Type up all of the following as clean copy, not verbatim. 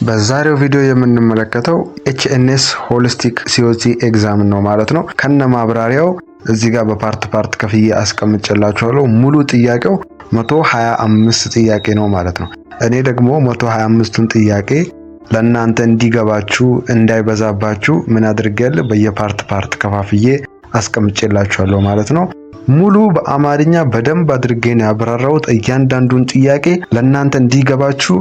በዛሬው ቪዲዮ የምንመለከተው HNS holistic COC exam ነው ማለት ነው። ከነ ማብራሪያው እዚህ ጋር በ part part ከፍዬ አስቀምጬላችኋለሁ። ሙሉ ጥያቄው 125 ጥያቄ ነው ማለት ነው። እኔ ደግሞ 125ቱን ጥያቄ ለእናንተ እንዲገባችሁ፣ እንዳይበዛባችሁ ምን አድርጌያለሁ? በየ part part ከፋፍዬ አስቀምጬላችኋለሁ ማለት ነው። ሙሉ በአማርኛ በደንብ አድርጌ ነው ያብራራሁት። እያንዳንዱን ጥያቄ ለእናንተ እንዲገባችሁ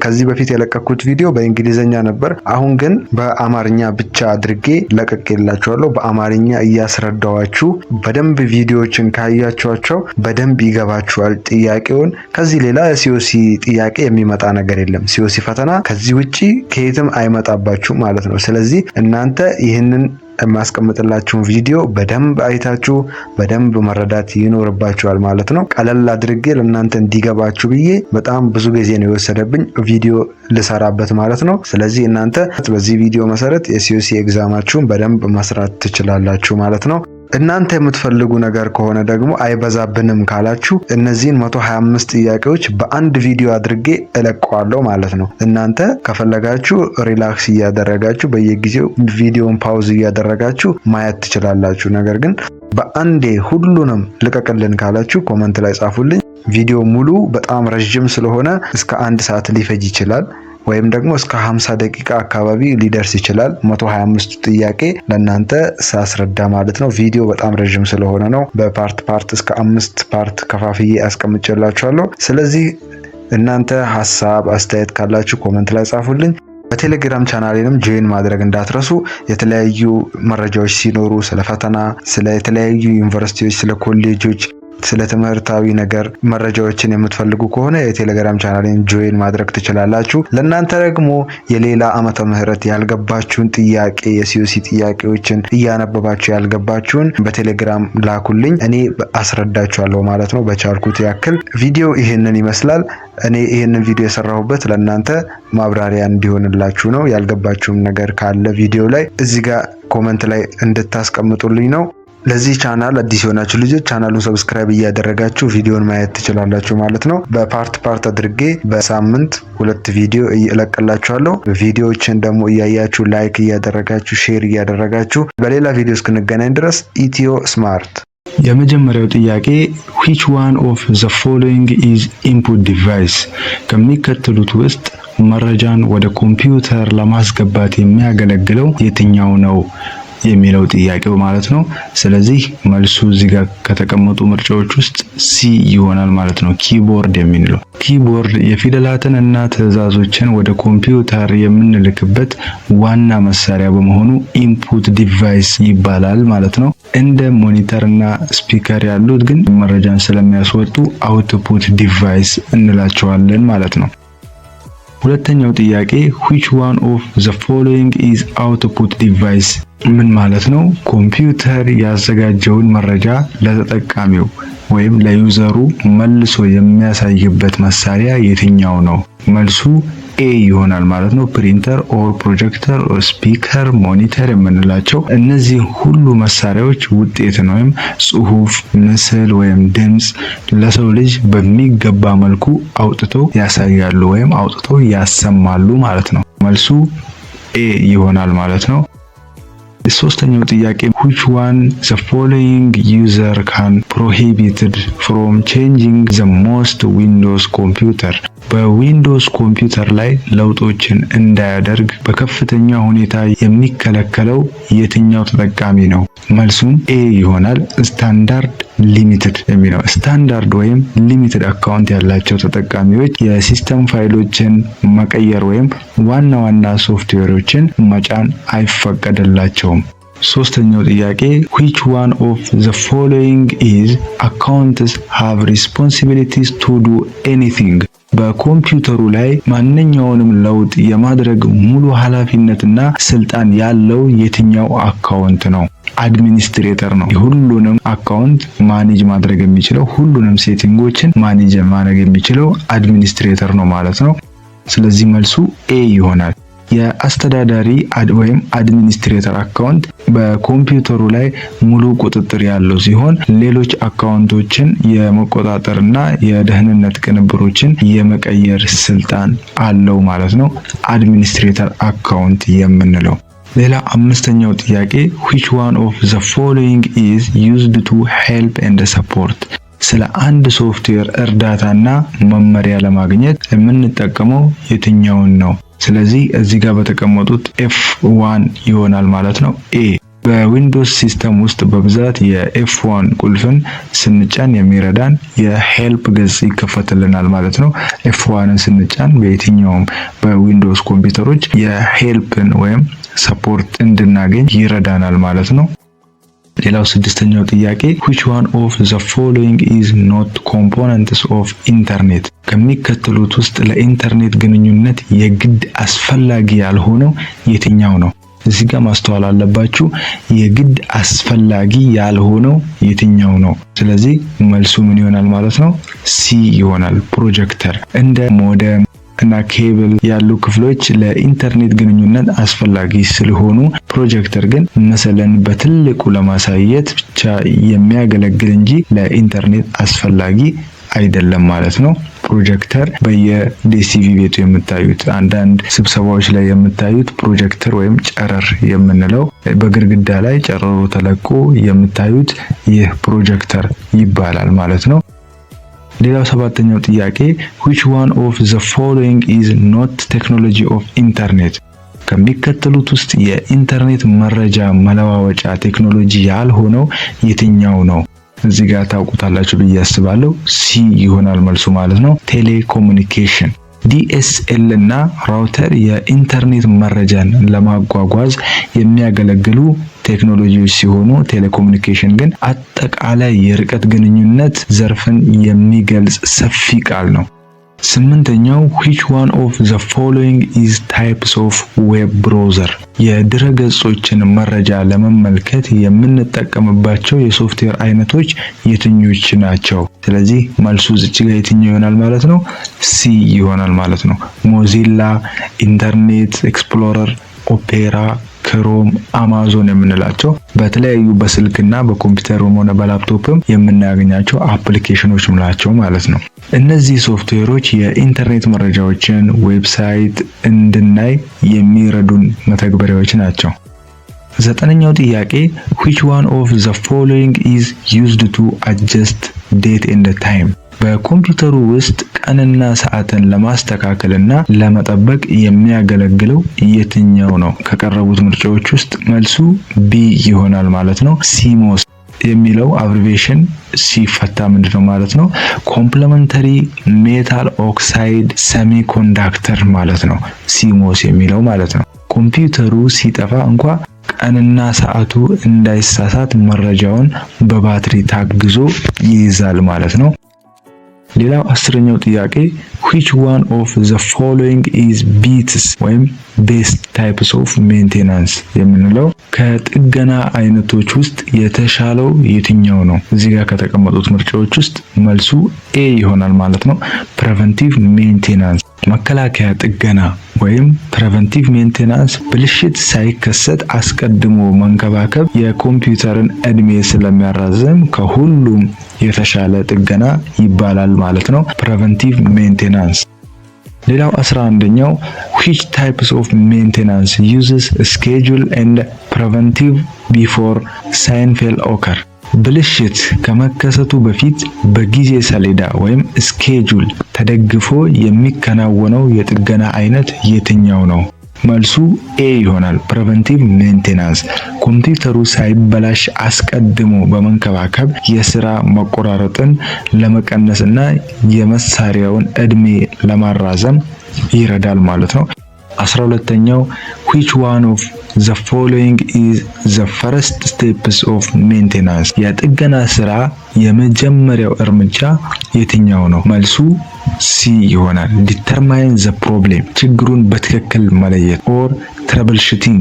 ከዚህ በፊት የለቀኩት ቪዲዮ በእንግሊዝኛ ነበር። አሁን ግን በአማርኛ ብቻ አድርጌ ለቅቄላችኋለሁ። በአማርኛ እያስረዳኋችሁ በደንብ ቪዲዮዎችን ካያችኋቸው በደንብ ይገባችኋል ጥያቄውን። ከዚህ ሌላ የ COC ጥያቄ የሚመጣ ነገር የለም። COC ፈተና ከዚህ ውጪ ከየትም አይመጣባችሁም ማለት ነው። ስለዚህ እናንተ ይህንን የማስቀምጥላችሁን ቪዲዮ በደንብ አይታችሁ በደንብ መረዳት ይኖርባችኋል ማለት ነው። ቀለል አድርጌ ለእናንተ እንዲገባችሁ ብዬ በጣም ብዙ ጊዜ ነው የወሰደብኝ ቪዲዮ ልሰራበት ማለት ነው። ስለዚህ እናንተ በዚህ ቪዲዮ መሰረት የ COC exam ኣችሁን በደንብ መስራት ትችላላችሁ ማለት ነው። እናንተ የምትፈልጉ ነገር ከሆነ ደግሞ አይበዛብንም ካላችሁ እነዚህን 125 ጥያቄዎች በአንድ ቪዲዮ አድርጌ እለቀዋለሁ ማለት ነው። እናንተ ከፈለጋችሁ relax እያደረጋችሁ በየጊዜው ቪዲዮን pause እያደረጋችሁ ማየት ትችላላችሁ። ነገር ግን በአንዴ ሁሉንም ልቀቅልን ካላችሁ comment ላይ ጻፉልኝ። ቪዲዮ ሙሉ በጣም ረዥም ስለሆነ እስከ አንድ ሰዓት ሊፈጅ ይችላል ወይም ደግሞ እስከ 50 ደቂቃ አካባቢ ሊደርስ ይችላል። 125 ጥያቄ ለእናንተ ሳስረዳ ማለት ነው። ቪዲዮ በጣም ረዥም ስለሆነ ነው። በ part part እስከ አምስት part ከፋፍዬ አስቀምጬላችኋለሁ። ስለዚህ እናንተ ሀሳብ አስተያየት ካላችሁ comment ላይ ጻፉልኝ። በቴሌግራም ቻናሌንም join ማድረግ እንዳትረሱ። የተለያዩ መረጃዎች ሲኖሩ ስለ ፈተና፣ ስለ የተለያዩ ዩኒቨርሲቲዎች፣ ስለ ኮሌጆች፣ ስለ ትምህርታዊ ነገር መረጃዎችን የምትፈልጉ ከሆነ የቴሌግራም ቻናሌን join ማድረግ ትችላላችሁ። ለእናንተ ደግሞ የሌላ ዓመተ ምህረት ያልገባችሁን ጥያቄ፣ የ COC ጥያቄዎችን እያነበባችሁ ያልገባችሁን በቴሌግራም ላኩልኝ፣ እኔ አስረዳችኋለሁ ማለት ነው በቻልኩት ያክል። ቪዲዮ ይህንን ይመስላል። እኔ ይህንን ቪዲዮ የሰራሁበት ለእናንተ ማብራሪያ እንዲሆንላችሁ ነው። ያልገባችሁም ነገር ካለ ቪዲዮ ላይ እዚህ ጋር comment ላይ እንድታስቀምጡልኝ ነው። ለዚህ ቻናል አዲስ የሆናችሁ ልጆች ቻናሉን subscribe እያደረጋችሁ ቪዲዮን ማየት ትችላላችሁ ማለት ነው። በ part part አድርጌ በሳምንት ሁለት ቪዲዮ እለቅላችኋለሁ። ቪዲዮዎችን ደግሞ እያያችሁ like እያደረጋችሁ፣ share እያደረጋችሁ በሌላ ቪዲዮ እስክንገናኝ ድረስ ኢትዮ ስማርት። የመጀመሪያው ጥያቄ "Which one of the following is input device?" ከሚከተሉት ውስጥ መረጃን ወደ ኮምፒውተር ለማስገባት የሚያገለግለው የትኛው ነው የሚለው ጥያቄው ማለት ነው። ስለዚህ መልሱ እዚህ ጋር ከተቀመጡ ምርጫዎች ውስጥ C ይሆናል ማለት ነው። Keyboard የሚለው። Keyboard የፊደላትን እና ትዕዛዞችን ወደ ኮምፒውተር የምንልክበት ዋና መሳሪያ በመሆኑ input device ይባላል ማለት ነው። እንደ monitor እና speaker ያሉት ግን መረጃን ስለሚያስወጡ output device እንላቸዋለን ማለት ነው። ሁለተኛው ጥያቄ "Which one of the following is output device?" ምን ማለት ነው? ኮምፒውተር ያዘጋጀውን መረጃ ለተጠቃሚው ወይም ለ user ኡ መልሶ የሚያሳይበት መሳሪያ የትኛው ነው? መልሱ A ይሆናል ማለት ነው። Printer or projector or speaker፣ monitor የምንላቸው እነዚህ ሁሉ መሳሪያዎች ውጤትን ወይም ጽሁፍ፣ ምስል ወይም ድምፅ ለሰው ልጅ በሚገባ መልኩ አውጥተው ያሳያሉ ወይም አውጥተው ያሰማሉ ማለት ነው። መልሱ A ይሆናል ማለት ነው። ሶስተኛው ጥያቄ "Which one the following user can prohibited from changing the most Windows computer?" በ Windows ኮምፒውተር ላይ ለውጦችን እንዳያደርግ በከፍተኛ ሁኔታ የሚከለከለው የትኛው ተጠቃሚ ነው? መልሱም A ይሆናል። Standard limited የሚለው። ስታንዳርድ ወይም limited account ያላቸው ተጠቃሚዎች የ system ፋይሎችን መቀየር ወይም ዋና ዋና ሶፍትዌሮችን መጫን አይፈቀድላቸውም። ሶስተኛው ጥያቄ "Which one of the following is accounts have responsibilities to do anything?" በኮምፒውተሩ ላይ ማንኛውንም ለውጥ የማድረግ ሙሉ ኃላፊነትና ስልጣን ያለው የትኛው account ነው? Administrator ነው። ሁሉንም account manage ማድረግ የሚችለው፣ ሁሉንም setting ኦችን manage ማድረግ የሚችለው administrator ነው ማለት ነው። ስለዚህ መልሱ A ይሆናል። የአስተዳዳሪ ወይም administrator account በኮምፒውተሩ ላይ ሙሉ ቁጥጥር ያለው ሲሆን ሌሎች አካውንቶችን የመቆጣጠርና የደህንነት ቅንብሮችን የመቀየር ስልጣን አለው ማለት ነው። Administrator account የምንለው። ሌላ አምስተኛው ጥያቄ፣ which one of the following is used to help and support? ስለ አንድ ሶፍትዌር እርዳታና መመሪያ ለማግኘት የምንጠቀመው የትኛውን ነው? ስለዚህ እዚህ ጋር በተቀመጡት F1 ይሆናል ማለት ነው። A በ Windows system ውስጥ በብዛት የ F1 ቁልፍን ስንጫን የሚረዳን የ help ገጽ ይከፈትልናል ማለት ነው። F1ን ስንጫን በየትኛውም በ Windows ኮምፒውተሮች የ help ን ወይም support እንድናገኝ ይረዳናል ማለት ነው። ሌላው ስድስተኛው ጥያቄ፣ which one of the following is not components of internet? ከሚከተሉት ውስጥ ለኢንተርኔት ግንኙነት የግድ አስፈላጊ ያልሆነው የትኛው ነው? እዚህ ጋር ማስተዋል አለባችሁ። የግድ አስፈላጊ ያልሆነው የትኛው ነው? ስለዚህ መልሱ ምን ይሆናል ማለት ነው? C ይሆናል። ፕሮጀክተር። እንደ ሞደም እና ኬብል ያሉ ክፍሎች ለኢንተርኔት ግንኙነት አስፈላጊ ስለሆኑ ፕሮጀክተር ግን ምስልን በትልቁ ለማሳየት ብቻ የሚያገለግል እንጂ ለኢንተርኔት አስፈላጊ አይደለም ማለት ነው። ፕሮጀክተር በየ DSTV ቤቱ የምታዩት፣ አንዳንድ ስብሰባዎች ላይ የምታዩት ፕሮጀክተር ወይም ጨረር የምንለው፣ በግድግዳ ላይ ጨረሩ ተለቆ የምታዩት ይህ ፕሮጀክተር ይባላል ማለት ነው። ሌላው ሰባተኛው ጥያቄ፣ which one of the following is not technology of internet? ከሚከተሉት ውስጥ የኢንተርኔት መረጃ መለዋወጫ ቴክኖሎጂ ያልሆነው የትኛው ነው? እዚህ ጋር ታውቁታላችሁ ብዬ አስባለሁ። C ይሆናል መልሱ ማለት ነው። ቴሌኮሙኒኬሽን። DSL እና router የኢንተርኔት መረጃን ለማጓጓዝ የሚያገለግሉ ቴክኖሎጂዎች ሲሆኑ ቴሌኮሙኒኬሽን ግን አጠቃላይ የርቀት ግንኙነት ዘርፍን የሚገልጽ ሰፊ ቃል ነው። ስምንተኛው፣ which one of the following is types of web browser? የድረ ገጾችን መረጃ ለመመልከት የምንጠቀምባቸው የሶፍትዌር አይነቶች የትኞች ናቸው? ስለዚህ መልሱ እዚች ጋር የትኛው ይሆናል ማለት ነው? C ይሆናል ማለት ነው። Mozilla፣ Internet Explorer፣ Opera፣ Chrome፣ Amazon የምንላቸው በተለያዩ በስልክና በኮምፒውተርም ሆነ በላፕቶፕም የምናገኛቸው አፕሊኬሽኖች ናቸው ማለት ነው። እነዚህ ሶፍትዌሮች የኢንተርኔት መረጃዎችን website እንድናይ የሚረዱን መተግበሪያዎች ናቸው። ዘጠነኛው ጥያቄ፣ which one of the following is used to adjust date and time? በኮምፒውተሩ ውስጥ ቀንና ሰዓትን ለማስተካከልና ለመጠበቅ የሚያገለግለው የትኛው ነው? ከቀረቡት ምርጫዎች ውስጥ መልሱ B ይሆናል ማለት ነው። CMOS የሚለው abbreviation ሲፈታ ምንድነው ማለት ነው? Complementary metal oxide semiconductor ማለት ነው። CMOS የሚለው ማለት ነው። ኮምፒውተሩ ሲጠፋ እንኳ ቀንና ሰዓቱ እንዳይሳሳት መረጃውን በባትሪ ታግዞ ይይዛል ማለት ነው። ሌላው 10ኛው ጥያቄ፣ which one of the following is BITS ወይም best types of maintenance የምንለው ከጥገና አይነቶች ውስጥ የተሻለው የትኛው ነው? እዚህ ጋር ከተቀመጡት ምርጫዎች ውስጥ መልሱ A ይሆናል ማለት ነው። Preventive maintenance፣ መከላከያ ጥገና ወይም preventive maintenance፣ ብልሽት ሳይከሰት አስቀድሞ መንከባከብ የኮምፒውተርን እድሜ ስለሚያራዝም ከሁሉም የተሻለ ጥገና ይባላል ማለት ነው። Preventive maintenance። ሌላው 11ኛው፣ which types of maintenance uses schedule and preventive before sign fail occur? ብልሽት ከመከሰቱ በፊት በጊዜ ሰሌዳ ወይም schedule ተደግፎ የሚከናወነው የጥገና አይነት የትኛው ነው? መልሱ A ይሆናል። Preventive maintenance ኮምፒውተሩ ሳይበላሽ አስቀድሞ በመንከባከብ የስራ መቆራረጥን ለመቀነስ እና የመሳሪያውን እድሜ ለማራዘም ይረዳል ማለት ነው። 12ኛው፣ which one of the following is the first steps of maintenance? የጥገና ስራ የመጀመሪያው እርምጃ የትኛው ነው? መልሱ C ይሆናል። Determine the problem፣ ችግሩን በትክክል መለየት or troubleshooting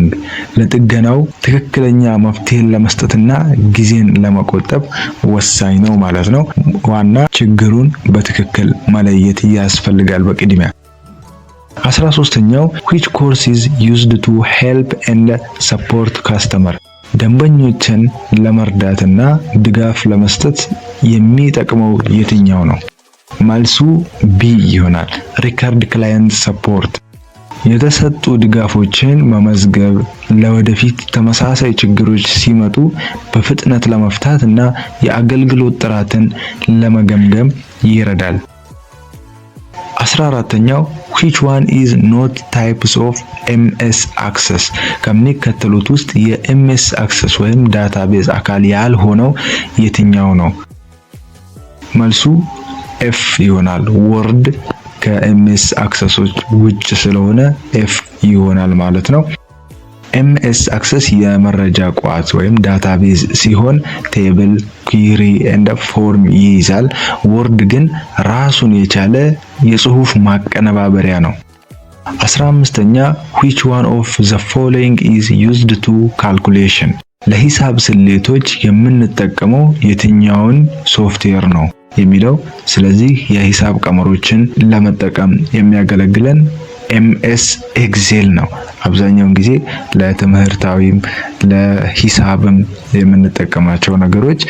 ለጥገናው ትክክለኛ መፍትሄን ለመስጠትና ጊዜን ለመቆጠብ ወሳኝ ነው ማለት ነው። ዋና ችግሩን በትክክል መለየት ያስፈልጋል በቅድሚያ። 13ኛው፣ which course is used to help and support customer? ደንበኞችን ለመርዳትና ድጋፍ ለመስጠት የሚጠቅመው የትኛው ነው? መልሱ B ይሆናል። Record client support። የተሰጡ ድጋፎችን መመዝገብ ለወደፊት ተመሳሳይ ችግሮች ሲመጡ በፍጥነት ለመፍታት እና የአገልግሎት ጥራትን ለመገምገም ይረዳል። 14ኛው፣ which one is not types of MS Access? ከሚከተሉት ውስጥ የ MS Access ወይም database አካል ያልሆነው የትኛው ነው? መልሱ F ይሆናል። Word ከ MS Access ኦች ውጭ ስለሆነ F ይሆናል ማለት ነው። MS Access የመረጃ ቋት ወይም database ሲሆን table፣ query and form ይይዛል። Word ግን ራሱን የቻለ የጽሁፍ ማቀነባበሪያ ነው። 15ኛ፣ which one of the following is used to calculation? ለሂሳብ ስሌቶች የምንጠቀመው የትኛውን ሶፍትዌር ነው የሚለው። ስለዚህ የሂሳብ ቀመሮችን ለመጠቀም የሚያገለግለን MS Excel ነው። አብዛኛውን ጊዜ ለትምህርታዊም ለሂሳብም የምንጠቀማቸው ነገሮች፣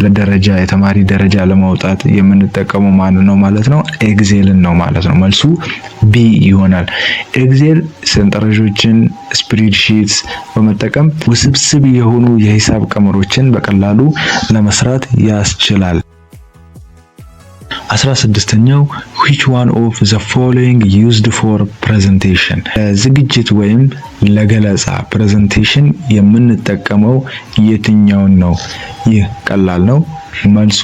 ለደረጃ፣ የተማሪ ደረጃ ለማውጣት የምንጠቀመው ማን ነው ማለት ነው? Excel ን ነው ማለት ነው። መልሱ B ይሆናል። Excel ሰንጠረዦችን፣ spreadsheets በመጠቀም ውስብስብ የሆኑ የሂሳብ ቀመሮችን በቀላሉ ለመስራት ያስችላል። 16ኛው፣ which one of the following used for presentation? ለዝግጅት ወይም ለገለጻ presentation የምንጠቀመው የትኛውን ነው? ይህ ቀላል ነው። መልሱ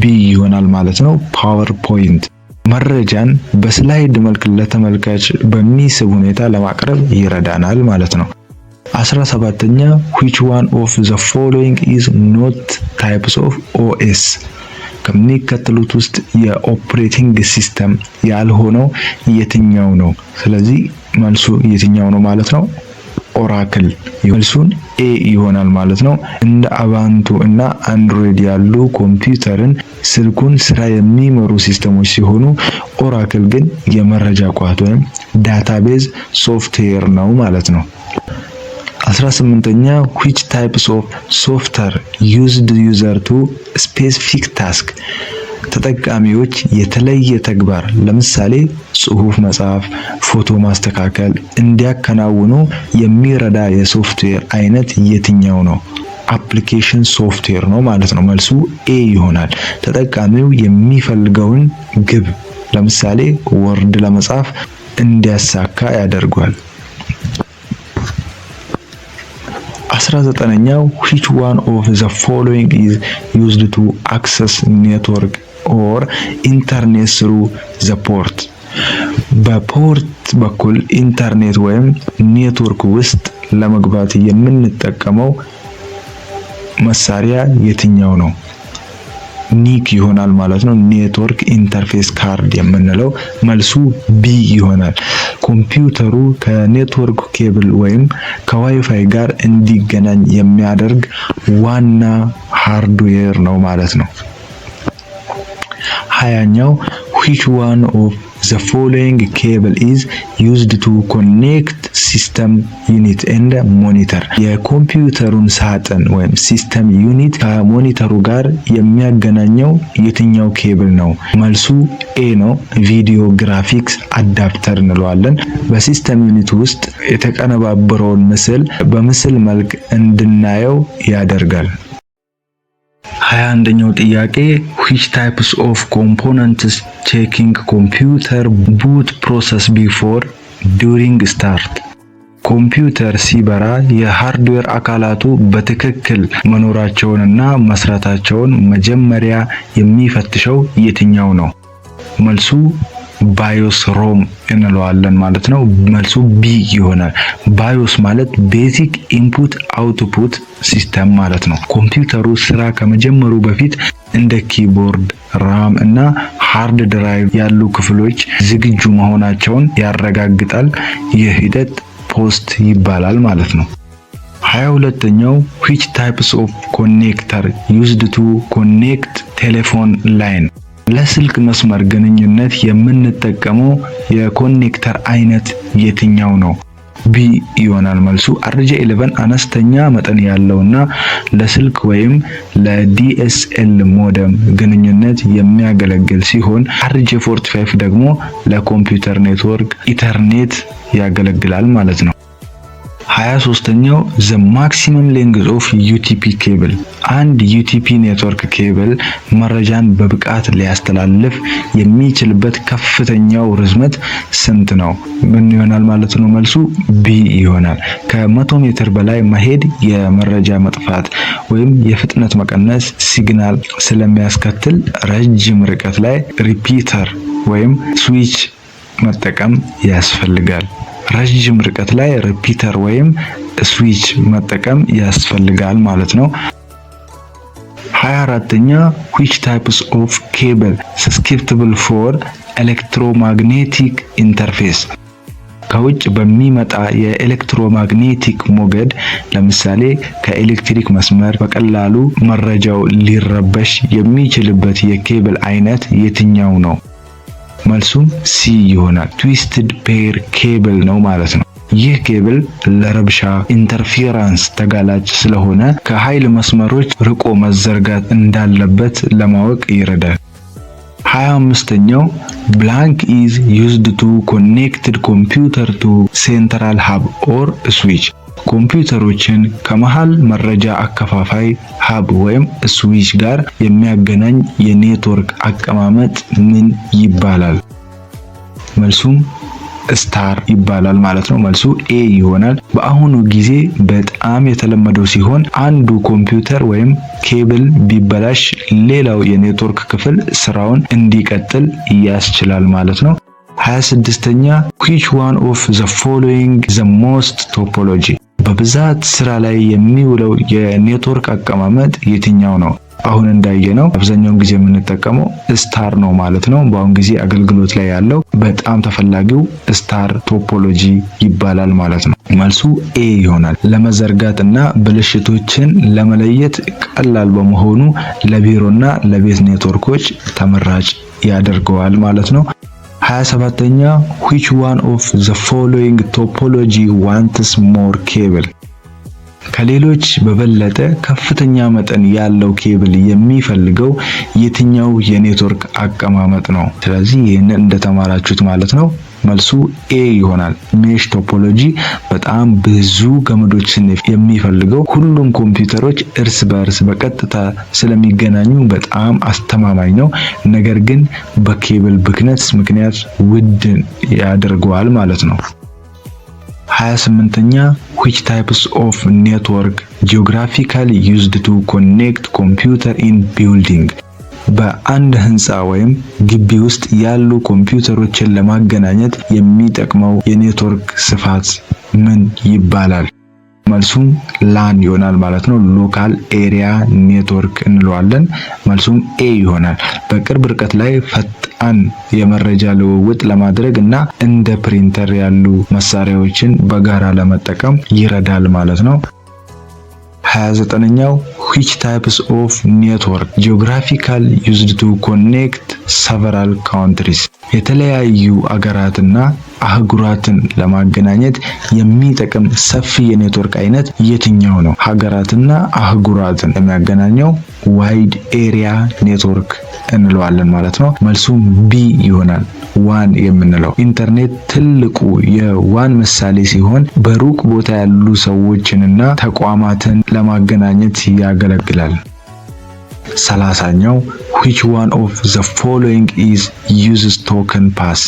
B ይሆናል ማለት ነው። PowerPoint መረጃን በ slide መልክ ለተመልካች በሚስብ ሁኔታ ለማቅረብ ይረዳናል ማለት ነው። 17ኛ፣ which one of the following is not types of OS? ከሚከተሉት ውስጥ የ operating system ያልሆነው የትኛው ነው? ስለዚህ መልሱ የትኛው ነው ማለት ነው? Oracle። መልሱን A ይሆናል ማለት ነው። እንደ Ubuntu እና Android ያሉ ኮምፒውተርን፣ ስልኩን ስራ የሚመሩ system ኦች ሲሆኑ Oracle ግን የመረጃ ቋት ወይም database software ነው ማለት ነው። 18ኛ፣ which types of software used user to specific task? ተጠቃሚዎች የተለየ ተግባር፣ ለምሳሌ ጽሁፍ መጻፍ፣ ፎቶ ማስተካከል እንዲያከናውኑ የሚረዳ የሶፍትዌር አይነት የትኛው ነው? Application software ነው ማለት ነው። መልሱ A ይሆናል። ተጠቃሚው የሚፈልገውን ግብ፣ ለምሳሌ Word ለመጻፍ፣ እንዲያሳካ ያደርገዋል። 19ኛው፣ which one of the following is used to access network or internet through the port? በ port በኩል ኢንተርኔት ወይም ኔትወርክ ውስጥ ለመግባት የምንጠቀመው መሳሪያ የትኛው ነው? NIC ይሆናል ማለት ነው። Network interface card የምንለው መልሱ B ይሆናል። ኮምፒውተሩ ከ network cable ወይም ከዋይፋይ ጋር እንዲገናኝ የሚያደርግ ዋና hardware ነው ማለት ነው። 20ኛው፣ which one of the following cable is used to connect system unit and monitor? የኮምፒውተሩን ሳጥን ወይም system unit ከ monitor ኡ ጋር የሚያገናኘው የትኛው ኬብል ነው? መልሱ A ነው። Video graphics adapter እንለዋለን። በ system unit ውስጥ የተቀነባበረውን ምስል በምስል መልክ እንድናየው ያደርጋል። 21ኛው ጥያቄ፣ which types of components checking computer boot process before during start? ኮምፒውተር ሲበራ የ hardware አካላቱ በትክክል መኖራቸውንና መስራታቸውን መጀመሪያ የሚፈትሸው የትኛው ነው? መልሱ BIOS ROM እንለዋለን ማለት ነው። መልሱ B ይሆናል። BIOS ማለት basic input output system ማለት ነው። ኮምፒውተሩ ስራ ከመጀመሩ በፊት እንደ keyboard፣ RAM እና hard drive ያሉ ክፍሎች ዝግጁ መሆናቸውን ያረጋግጣል። ይህ ሂደት POST ይባላል ማለት ነው። 22ኛው፣ which types of connector used to connect telephone line? ለስልክ መስመር ግንኙነት የምንጠቀመው የ connector አይነት የትኛው ነው? B ይሆናል መልሱ። RJ 11 አነስተኛ መጠን ያለውና ለስልክ ወይም ለ DSL modem ግንኙነት የሚያገለግል ሲሆን RJ 45 ደግሞ ለኮምፒውተር network Ethernet ያገለግላል ማለት ነው። 23ኛው፣ the maximum length of UTP cable፣ አንድ UTP network cable መረጃን በብቃት ሊያስተላልፍ የሚችልበት ከፍተኛው ርዝመት ስንት ነው? ምን ይሆናል ማለት ነው? መልሱ B ይሆናል። ከ100 ሜትር በላይ መሄድ የመረጃ መጥፋት ወይም የፍጥነት መቀነስ signal ስለሚያስከትል ረጅም ርቀት ላይ repeater ወይም switch መጠቀም ያስፈልጋል። ረጅም ርቀት ላይ repeater ወይም switch መጠቀም ያስፈልጋል ማለት ነው። 24ኛ፣ which types of cable susceptible for electromagnetic interface? ከውጭ በሚመጣ የ electromagnetic ሞገድ፣ ለምሳሌ ከኤሌክትሪክ መስመር፣ በቀላሉ መረጃው ሊረበሽ የሚችልበት የኬብል አይነት የትኛው ነው? መልሱም C ይሆናል። Twisted pair cable ነው ማለት ነው። ይህ ኬብል ለረብሻ interference ተጋላጭ ስለሆነ ከኃይል መስመሮች ርቆ መዘርጋት እንዳለበት ለማወቅ ይረዳል። 25ኛው፣ blank is used to connected computer to central hub or switch። ኮምፒውተሮችን ከመሃል መረጃ አከፋፋይ hub ወይም switch ጋር የሚያገናኝ የኔትወርክ አቀማመጥ ምን ይባላል? መልሱም star ይባላል ማለት ነው። መልሱ A ይሆናል። በአሁኑ ጊዜ በጣም የተለመደው ሲሆን አንዱ ኮምፒውተር ወይም ኬብል ቢበላሽ ሌላው የኔትወርክ ክፍል ስራውን እንዲቀጥል ያስችላል ማለት ነው። 26ኛ፣ which one of the following the most topology? በብዛት ስራ ላይ የሚውለው የኔትወርክ አቀማመጥ የትኛው ነው? አሁን እንዳየነው አብዛኛውን ጊዜ የምንጠቀመው star ነው ማለት ነው። በአሁን ጊዜ አገልግሎት ላይ ያለው በጣም ተፈላጊው star topology ይባላል ማለት ነው። መልሱ A ይሆናል። ለመዘርጋት እና ብልሽቶችን ለመለየት ቀላል በመሆኑ ለቢሮና ለቤት ኔትወርኮች ተመራጭ ያደርገዋል ማለት ነው። 27ኛ፣ which one of the following topology wants more cable? ከሌሎች በበለጠ ከፍተኛ መጠን ያለው ኬብል የሚፈልገው የትኛው የኔትወርክ አቀማመጥ ነው? ስለዚህ ይህንን እንደተማራችሁት ማለት ነው፣ መልሱ A ይሆናል። Mesh topology በጣም ብዙ ገመዶችን የሚፈልገው፣ ሁሉም ኮምፒውተሮች እርስ በእርስ በቀጥታ ስለሚገናኙ በጣም አስተማማኝ ነው። ነገር ግን በኬብል ብክነት ምክንያት ውድ ያደርገዋል ማለት ነው። 28ኛ፣ which types of network geographically used to connect computer in building? በአንድ ህንፃ ወይም ግቢ ውስጥ ያሉ ኮምፒውተሮችን ለማገናኘት የሚጠቅመው የኔትወርክ ስፋት ምን ይባላል? መልሱም LAN ይሆናል ማለት ነው። Local area network እንለዋለን። መልሱም A ይሆናል። በቅርብ ርቀት ላይ ፈጣን የመረጃ ልውውጥ ለማድረግ እና እንደ ፕሪንተር ያሉ መሳሪያዎችን በጋራ ለመጠቀም ይረዳል ማለት ነው። 29ኛው፣ which types of network geographical used to connect several countries? የተለያዩ አገራትና አህጉራትን ለማገናኘት የሚጠቅም ሰፊ የኔትወርክ አይነት የትኛው ነው? ሀገራትና አህጉራትን የሚያገናኘው wide area network እንለዋለን ማለት ነው። መልሱም B ይሆናል። WAN የምንለው፣ ኢንተርኔት ትልቁ የ WAN ምሳሌ ሲሆን በሩቅ ቦታ ያሉ ሰዎችንና ተቋማትን ለማገናኘት ያገለግላል። 30ኛው፣ which one of the following is uses token pass?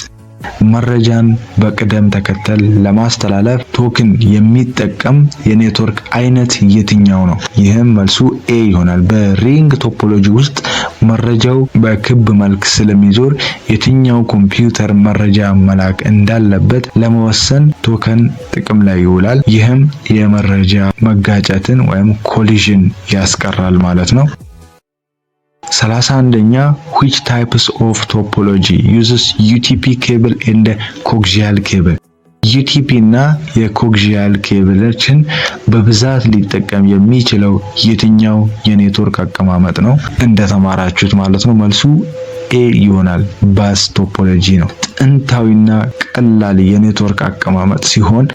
መረጃን በቅደም ተከተል ለማስተላለፍ token የሚጠቀም የኔትወርክ አይነት የትኛው ነው? ይህም መልሱ A ይሆናል። በ ring topology ውስጥ መረጃው በክብ መልክ ስለሚዞር የትኛው ኮምፒውተር መረጃ መላክ እንዳለበት ለመወሰን token ጥቅም ላይ ይውላል። ይህም የመረጃ መጋጨትን ወይም collision ያስቀራል ማለት ነው። 31ኛ፣ which types of topology uses UTP cable and coaxial cable? UTP እና የ coaxial ኬብሎችን በብዛት ሊጠቀም የሚችለው የትኛው የኔትወርክ አቀማመጥ ነው? እንደተማራችሁት ማለት ነው፣ መልሱ A ይሆናል። Bus topology ነው። ጥንታዊና ቀላል የኔትወርክ አቀማመጥ ሲሆን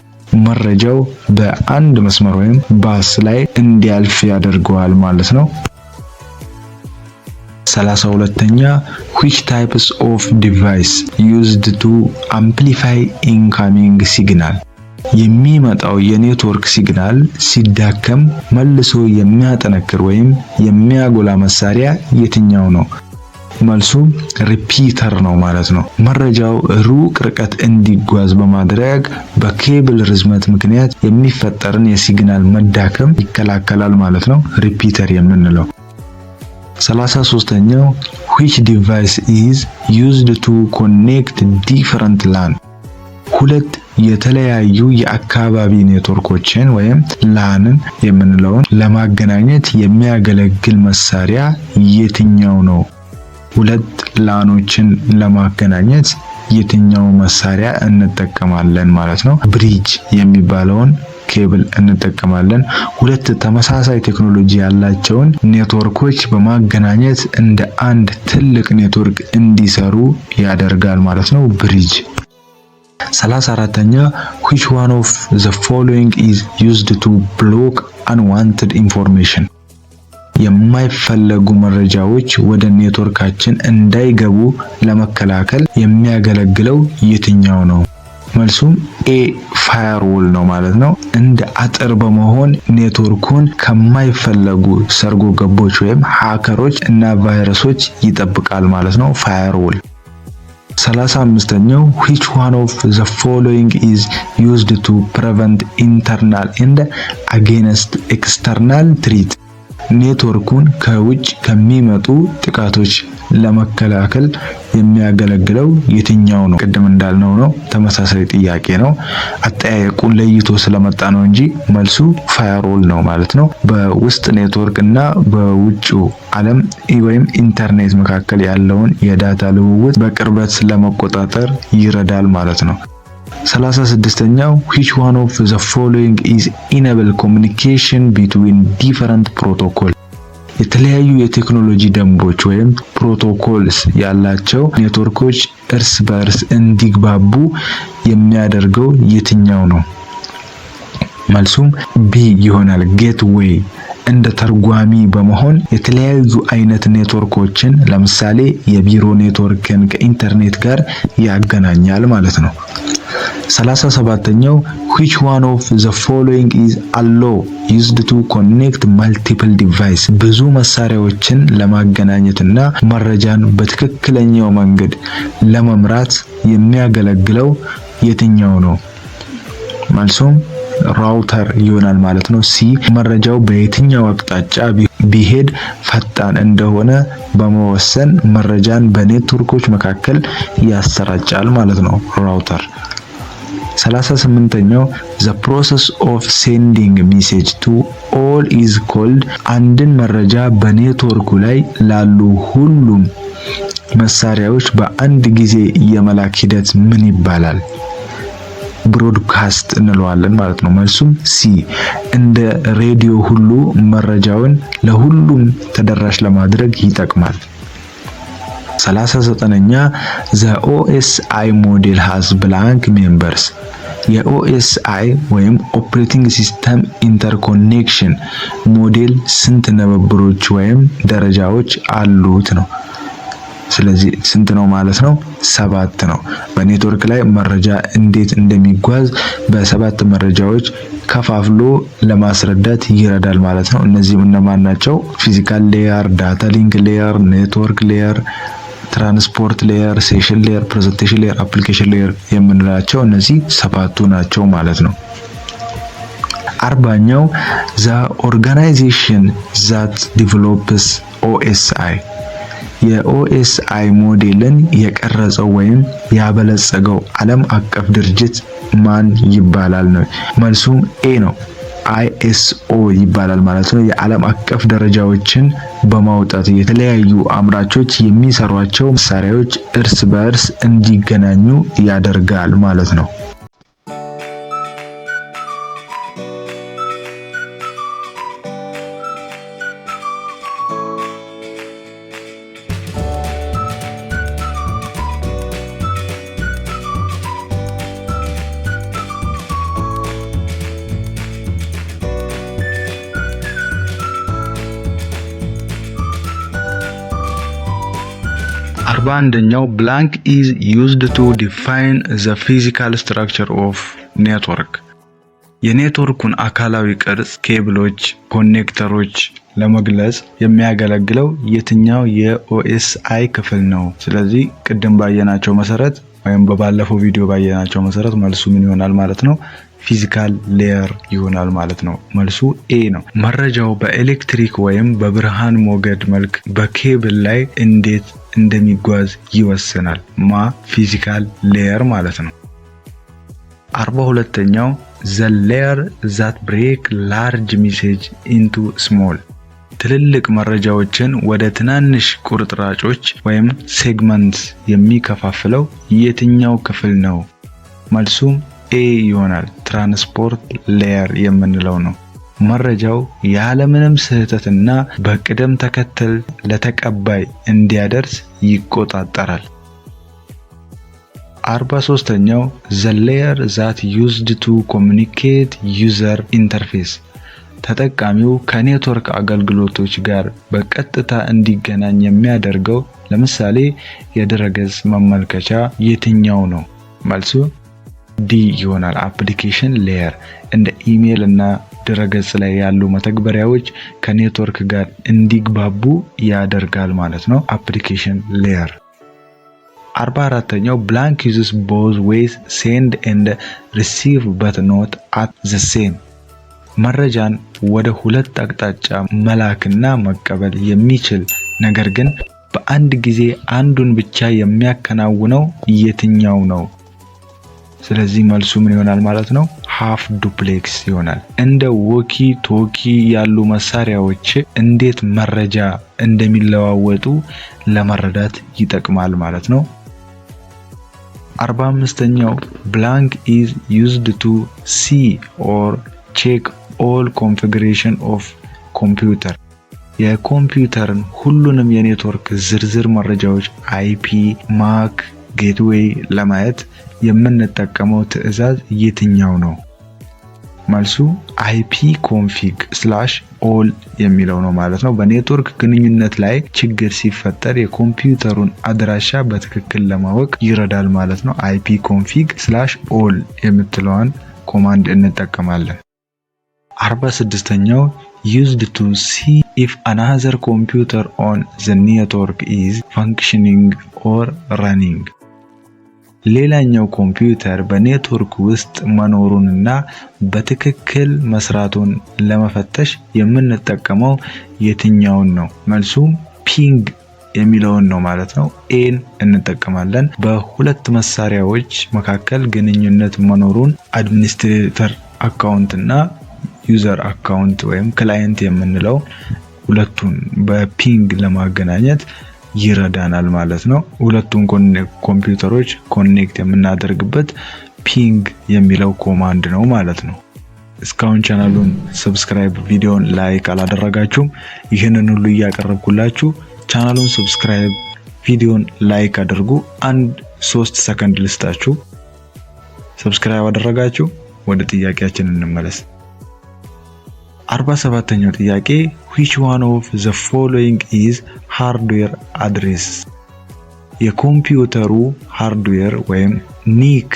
መረጃው በአንድ መስመር ወይም ባስ ላይ እንዲያልፍ ያደርገዋል ማለት ነው። 32ኛ፣ which types of device used to amplify incoming signal? የሚመጣው የ network signal ሲዳከም መልሶ የሚያጠነክር ወይም የሚያጎላ መሳሪያ የትኛው ነው? መልሱ repeater ነው ማለት ነው። መረጃው ሩቅ ርቀት እንዲጓዝ በማድረግ በኬብል ርዝመት ምክንያት የሚፈጠርን የ signal መዳከም ይከላከላል ማለት ነው repeater የምንለው። 33ኛው፣ which device is used to connect different LAN? ሁለት የተለያዩ የአካባቢ ኔትወርኮችን ወይም LAN ን የምንለውን ለማገናኘት የሚያገለግል መሳሪያ የትኛው ነው? ሁለት LAN ኦችን ለማገናኘት የትኛው መሳሪያ እንጠቀማለን ማለት ነው? Bridge የሚባለውን ኬብል እንጠቀማለን። ሁለት ተመሳሳይ ቴክኖሎጂ ያላቸውን ኔትወርኮች በማገናኘት እንደ አንድ ትልቅ ኔትወርክ እንዲሰሩ ያደርጋል ማለት ነው bridge። 34ኛ፣ which one of the following is used to block unwanted information? የማይፈለጉ መረጃዎች ወደ ኔትወርካችን እንዳይገቡ ለመከላከል የሚያገለግለው የትኛው ነው? መልሱም A firewall ነው ማለት ነው። እንደ አጥር በመሆን ኔትወርኩን ከማይፈለጉ ሰርጎ ገቦች ወይም hacker ኦች እና ቫይረሶች ይጠብቃል ማለት ነው firewall። 35ኛው፣ which one of the following is used to prevent internal and against external threat? ኔትወርኩን ከውጭ ከሚመጡ ጥቃቶች ለመከላከል የሚያገለግለው የትኛው ነው? ቅድም እንዳልነው ነው። ተመሳሳይ ጥያቄ ነው። አጠያየቁን ለይቶ ስለመጣ ነው እንጂ መልሱ firewall ነው ማለት ነው። በውስጥ ኔትወርክ እና በውጭው ዓለም ወይም ኢንተርኔት መካከል ያለውን የ data ልውውጥ በቅርበት ለመቆጣጠር ይረዳል ማለት ነው። 36ኛው፣ which one of the following is enable communication between different protocol? የተለያዩ የቴክኖሎጂ ደንቦች ወይም protocols ያላቸው ኔትወርኮች እርስ በእርስ እንዲግባቡ የሚያደርገው የትኛው ነው? መልሱም B ይሆናል። Gateway እንደ ተርጓሚ በመሆን የተለያዩ አይነት ኔትወርኮችን ለምሳሌ የቢሮ ኔትወርክን ከኢንተርኔት ጋር ያገናኛል ማለት ነው። 37ኛው፣ which one of the following is allow used to connect multiple device? ብዙ መሳሪያዎችን ለማገናኘትና መረጃን በትክክለኛው መንገድ ለመምራት የሚያገለግለው የትኛው ነው? መልሱም router ይሆናል ማለት ነው። C መረጃው በየትኛው አቅጣጫ ቢሄድ ፈጣን እንደሆነ በመወሰን መረጃን በኔትወርኮች መካከል ያሰራጫል ማለት ነው router። 38ኛው፣ the process of sending message to all is called? አንድን መረጃ በኔትወርኩ ላይ ላሉ ሁሉም መሳሪያዎች በአንድ ጊዜ የመላክ ሂደት ምን ይባላል? Broadcast እንለዋለን ማለት ነው። መልሱም C እንደ ሬዲዮ ሁሉ መረጃውን ለሁሉም ተደራሽ ለማድረግ ይጠቅማል። 39ኛ፣ the OSI model has blank members? የ OSI ወይም operating system interconnection model ስንት ንብብሮች ወይም ደረጃዎች አሉት ነው። ስለዚህ ስንት ነው ማለት ነው? ሰባት ነው። በኔትወርክ ላይ መረጃ እንዴት እንደሚጓዝ በሰባት መረጃዎች ከፋፍሎ ለማስረዳት ይረዳል ማለት ነው። እነዚህም እነማን ናቸው? Physical layer፣ data link layer፣ network layer፣ transport layer፣ session layer፣ presentation layer፣ application layer የምንላቸው እነዚህ ሰባቱ ናቸው ማለት ነው። 40ኛው፣ the organization that develops OSI፣ የ OSI model ን የቀረጸው ወይም ያበለጸገው ዓለም አቀፍ ድርጅት ማን ይባላል ነው። መልሱም A ነው። ISO ይባላል ማለት ነው። የዓለም አቀፍ ደረጃዎችን በማውጣት የተለያዩ አምራቾች የሚሰሯቸው መሳሪያዎች እርስ በእርስ እንዲገናኙ ያደርጋል ማለት ነው። 41ኛው፣ blank is used to define the physical structure of network። የኔትወርኩን አካላዊ ቅርጽ፣ ኬብሎች፣ connector ኦች ለመግለጽ የሚያገለግለው የትኛው የ OSI ክፍል ነው? ስለዚህ ቅድም ባየናቸው መሰረት ወይም በባለፈው ቪዲዮ ባየናቸው መሰረት መልሱ ምን ይሆናል ማለት ነው? Physical layer ይሆናል ማለት ነው። መልሱ A ነው። መረጃው በኤሌክትሪክ ወይም በብርሃን ሞገድ መልክ በኬብል ላይ እንዴት እንደሚጓዝ ይወስናል። Physical layer ማለት ነው። 42ኛው፣ the layer that break large message into small። ትልልቅ መረጃዎችን ወደ ትናንሽ ቁርጥራጮች ወይም segment የሚከፋፍለው የትኛው ክፍል ነው? መልሱም A ይሆናል። Transport layer የምንለው ነው። መረጃው ያለምንም ስህተትና በቅደም ተከተል ለተቀባይ እንዲያደርስ ይቆጣጠራል። 43ኛው፣ the layer that used to communicate user interface። ተጠቃሚው ከኔትወርክ አገልግሎቶች ጋር በቀጥታ እንዲገናኝ የሚያደርገው፣ ለምሳሌ የድረገጽ መመልከቻ፣ የትኛው ነው? መልሱ D ይሆናል። Application layer እንደ ኢሜል እና ድረገጽ ላይ ያሉ መተግበሪያዎች ከኔትወርክ ጋር እንዲግባቡ ያደርጋል ማለት ነው። Application layer። 44ኛው፣ blank uses both ways send and receive but not at the same። መረጃን ወደ ሁለት አቅጣጫ መላክና መቀበል የሚችል ነገር ግን በአንድ ጊዜ አንዱን ብቻ የሚያከናውነው የትኛው ነው? ስለዚህ መልሱ ምን ይሆናል ማለት ነው? Half duplex ይሆናል። እንደ walkie talkie ያሉ መሳሪያዎች እንዴት መረጃ እንደሚለዋወጡ ለመረዳት ይጠቅማል ማለት ነው። 45ኛው፣ blank is used to see or check all configuration of computer። የኮምፒውተርን ሁሉንም የኔትወርክ ዝርዝር መረጃዎች IP፣ MAC፣ gateway ለማየት የምንጠቀመው ትዕዛዝ የትኛው ነው? መልሱ IP config /all የሚለው ነው ማለት ነው። በኔትወርክ ግንኙነት ላይ ችግር ሲፈጠር የኮምፒውተሩን አድራሻ በትክክል ለማወቅ ይረዳል ማለት ነው። IP config /all የምትለዋን command እንጠቀማለን። 46ኛው፣ used to see if another computer on the network is functioning or running። ሌላኛው ኮምፒውተር በኔትወርክ ውስጥ መኖሩንና በትክክል መስራቱን ለመፈተሽ የምንጠቀመው የትኛውን ነው? መልሱም ping የሚለውን ነው ማለት ነው። A ን እንጠቀማለን። በሁለት መሳሪያዎች መካከል ግንኙነት መኖሩን administrator account እና user account ወይም client የምንለው ሁለቱን በ ping ለማገናኘት ይረዳናል ማለት ነው። ሁለቱን ኮምፒውተሮች connect የምናደርግበት ping የሚለው command ነው ማለት ነው። እስካሁን ቻናሉን subscribe፣ ቪዲዮን like አላደረጋችሁም? ይህንን ሁሉ እያቀረብኩላችሁ ቻናሉን subscribe፣ ቪዲዮን like አድርጉ። አንድ 3 ሰከንድ ልስጣችሁ። Subscribe አደረጋችሁ? ወደ ጥያቄያችን እንመለስ። 47ኛው ጥያቄ፣ which one of the following is hardware address? የኮምፒውተሩ hardware ወይም NIC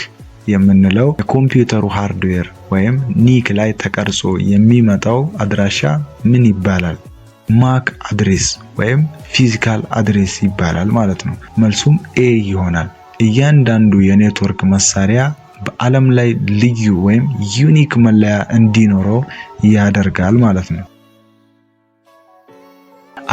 የምንለው፣ የኮምፒውተሩ hardware ወይም NIC ላይ ተቀርጾ የሚመጣው አድራሻ ምን ይባላል? MAC address ወይም physical address ይባላል ማለት ነው። መልሱም A ይሆናል። እያንዳንዱ የኔትወርክ መሳሪያ በዓለም ላይ ልዩ ወይም unique መለያ እንዲኖረው ያደርጋል ማለት ነው።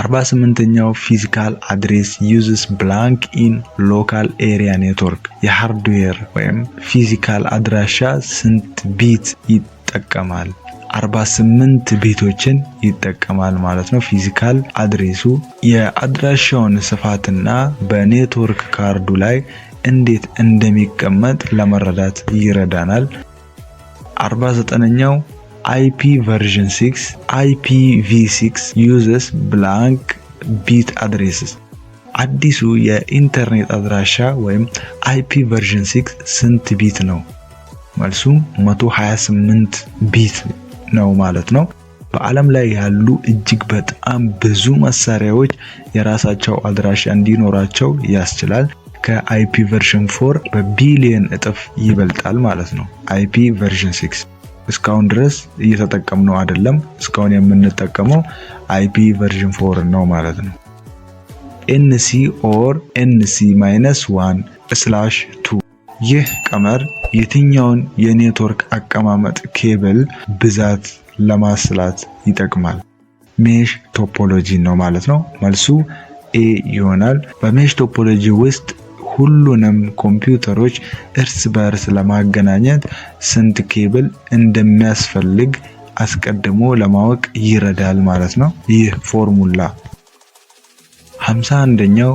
48ኛው፣ physical address uses blank in local area network። የ hardware ወይም physical አድራሻ ስንት bit ይጠቀማል? 48 bit ኦችን ይጠቀማል ማለት ነው። Physical address ኡ የአድራሻውን ስፋትና በኔትወርክ ካርዱ ላይ እንዴት እንደሚቀመጥ ለመረዳት ይረዳናል። 49ኛው፣ IP version 6፣ IPv6 uses blank bit addresses። አዲሱ የኢንተርኔት አድራሻ ወይም IP version 6 ስንት bit ነው? መልሱም 128 bit ነው ማለት ነው። በዓለም ላይ ያሉ እጅግ በጣም ብዙ መሳሪያዎች የራሳቸው አድራሻ እንዲኖራቸው ያስችላል። ከ IP version 4 በቢሊየን እጥፍ ይበልጣል ማለት ነው። IP version 6 እስካሁን ድረስ እየተጠቀምነው አይደለም። እስካሁን የምንጠቀመው IP version 4 ነው ማለት ነው። NC or NC minus 1/2፣ ይህ ቀመር የትኛውን የኔትወርክ አቀማመጥ ኬብል ብዛት ለማስላት ይጠቅማል? Mesh topology ነው ማለት ነው። መልሱ A ይሆናል። በ mesh topology ውስጥ ሁሉንም ኮምፒውተሮች እርስ በእርስ ለማገናኘት ስንት ኬብል እንደሚያስፈልግ አስቀድሞ ለማወቅ ይረዳል ማለት ነው ይህ ፎርሙላ። 51ኛው፣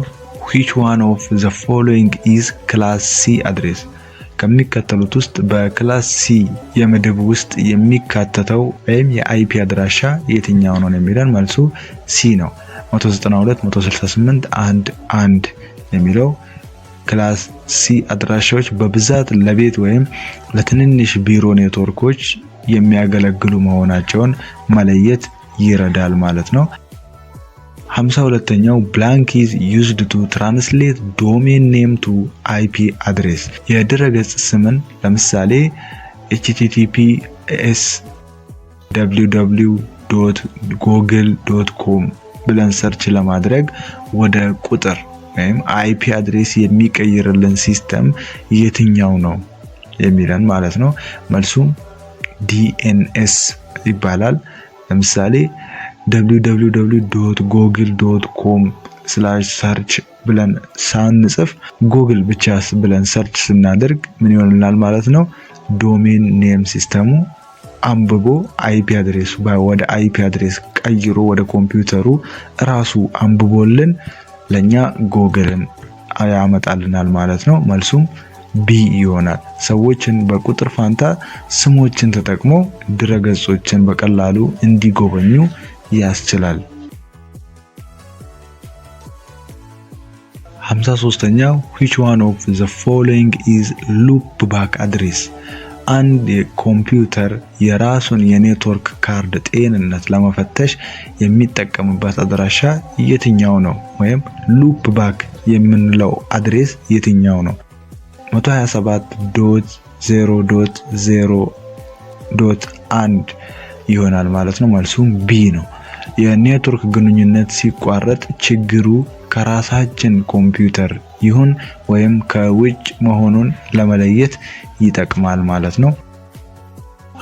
which one of the following is class C address? ከሚከተሉት ውስጥ በ class C የምድብ ውስጥ የሚካተተው ወይም የ IP አድራሻ የትኛው ነው የሚለን፣ መልሱ C ነው። 192 168 1 1 የሚለው class C አድራሻዎች በብዛት ለቤት ወይም ለትንንሽ ቢሮ ኔትወርኮች የሚያገለግሉ መሆናቸውን መለየት ይረዳል ማለት ነው። 52ኛው፣ blank is used to translate domain name to IP address። የድረገጽ ስምን ለምሳሌ https www.google.com ብለን search ለማድረግ ወደ ቁጥር ወይም IP address የሚቀይርልን system የትኛው ነው የሚለን ማለት ነው። መልሱም DNS ይባላል። ለምሳሌ www.google.com/search ብለን ሳንጽፍ ጉግል ብቻ ብለን search ስናደርግ ምን ይሆንልናል ማለት ነው? Domain name system ኡ አንብቦ IP address ወደ IP address ቀይሮ ወደ ኮምፒውተሩ ራሱ አንብቦልን ለኛ ጎግልን ያመጣልናል ማለት ነው። መልሱም B ይሆናል። ሰዎችን በቁጥር ፋንታ ስሞችን ተጠቅሞ ድረገጾችን በቀላሉ እንዲጎበኙ ያስችላል። 53ኛው፣ which one of the following is loopback address? አንድ ኮምፒውተር የራሱን የኔትወርክ ካርድ ጤንነት ለመፈተሽ የሚጠቀምበት አድራሻ የትኛው ነው? ወይም loopback የምንለው address የትኛው ነው? 127.0.0.1 ይሆናል ማለት ነው። መልሱም B ነው። የኔትወርክ ግንኙነት ሲቋረጥ ችግሩ ከራሳችን ኮምፒውተር ይሁን ወይም ከውጭ መሆኑን ለመለየት ይጠቅማል ማለት ነው።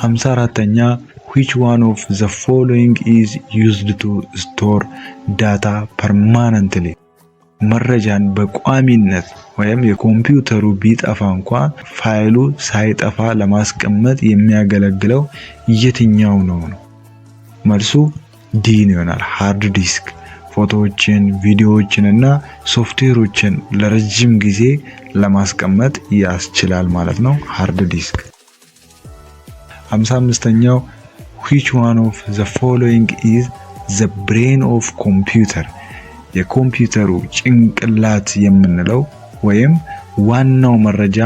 54ኛ፣ which one of the following is used to store data permanently? መረጃን በቋሚነት ወይም የኮምፒውተሩ ቢጠፋ እንኳ ፋይሉ ሳይጠፋ ለማስቀመጥ የሚያገለግለው የትኛው ነው ነው? መልሱ D ይሆናል። Hard disk ፎቶዎችን፣ ቪዲዮዎችን እና ሶፍትዌሮችን ለረጅም ጊዜ ለማስቀመጥ ያስችላል ማለት ነው hard disk። 55ኛው፣ which one of the following is the brain of computer? የኮምፒውተሩ ጭንቅላት የምንለው ወይም ዋናው መረጃ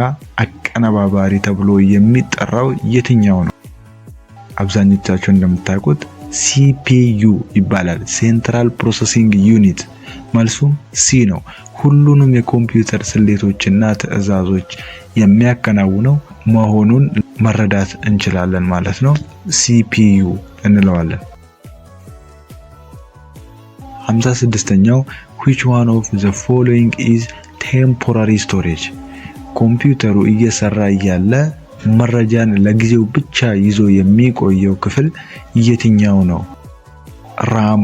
አቀነባባሪ ተብሎ የሚጠራው የትኛው ነው? አብዛኞቻችሁ እንደምታውቁት CPU ይባላል። Central Processing Unit። መልሱም C ነው። ሁሉንም የኮምፒውተር ስሌቶችና ትዕዛዞች የሚያከናውነው መሆኑን መረዳት እንችላለን ማለት ነው። CPU እንለዋለን። 56ኛው፣ which one of the following is temporary storage? ኮምፒውተሩ እየሰራ እያለ መረጃን ለጊዜው ብቻ ይዞ የሚቆየው ክፍል የትኛው ነው? RAM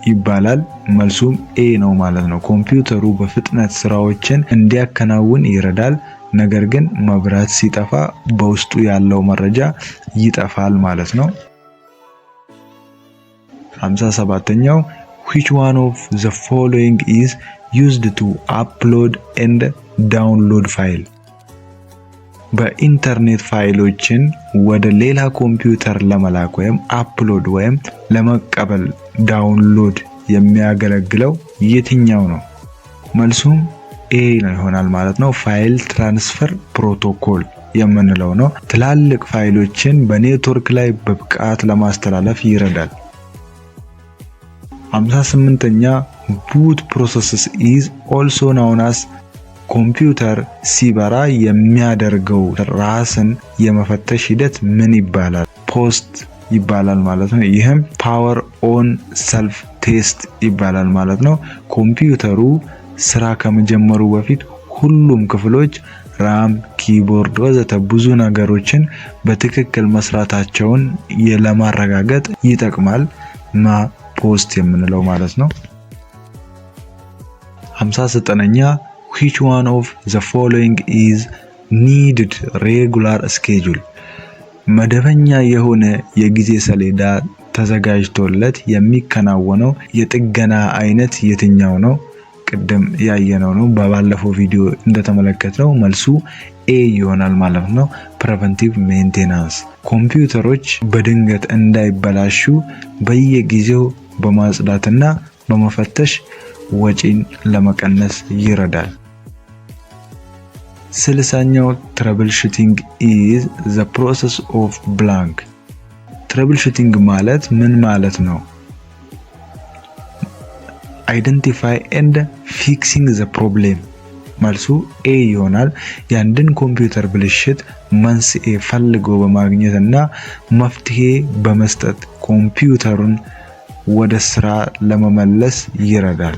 ይባላል። መልሱም A ነው ማለት ነው። ኮምፒውተሩ በፍጥነት ስራዎችን እንዲያከናውን ይረዳል። ነገር ግን መብራት ሲጠፋ በውስጡ ያለው መረጃ ይጠፋል ማለት ነው። 57ኛው፣ which one of the following is used to upload and download file? በኢንተርኔት ፋይሎችን ወደ ሌላ ኮምፒውተር ለመላክ ወይም upload ወይም ለመቀበል download የሚያገለግለው የትኛው ነው? መልሱም A ነው ይሆናል ማለት ነው። File transfer protocol የምንለው ነው። ትላልቅ ፋይሎችን በኔትወርክ ላይ በብቃት ለማስተላለፍ ይረዳል። 58ኛ፣ boot process is also known as። ኮምፒውተር ሲበራ የሚያደርገው ራስን የመፈተሽ ሂደት ምን ይባላል? POST ይባላል ማለት ነው። ይህም power on self test ይባላል ማለት ነው። ኮምፒውተሩ ስራ ከመጀመሩ በፊት ሁሉም ክፍሎች RAM፣ keyboard ወዘተ ብዙ ነገሮችን በትክክል መስራታቸውን ለማረጋገጥ ይጠቅማል። ማ POST የምንለው ማለት ነው። 59ኛ፣ which one of the following is needed regular schedule? መደበኛ የሆነ የጊዜ ሰሌዳ ተዘጋጅቶለት የሚከናወነው የጥገና አይነት የትኛው ነው? ቅድም ያየነው ነው። በባለፈው ቪዲዮ እንደተመለከትነው መልሱ A ይሆናል ማለት ነው። Preventive maintenance ኮምፒውተሮች በድንገት እንዳይበላሹ በየጊዜው በማጽዳትና በመፈተሽ ወጪን ለመቀነስ ይረዳል። 60ኛው፣ troubleshooting is the process of blank። Troubleshooting ማለት ምን ማለት ነው? Identify and fixing the problem። መልሱ A ይሆናል። የአንድን ኮምፒውተር ብልሽት መንስኤ ፈልጎ በማግኘት እና መፍትሄ በመስጠት ኮምፒውተሩን ወደ ስራ ለመመለስ ይረዳል።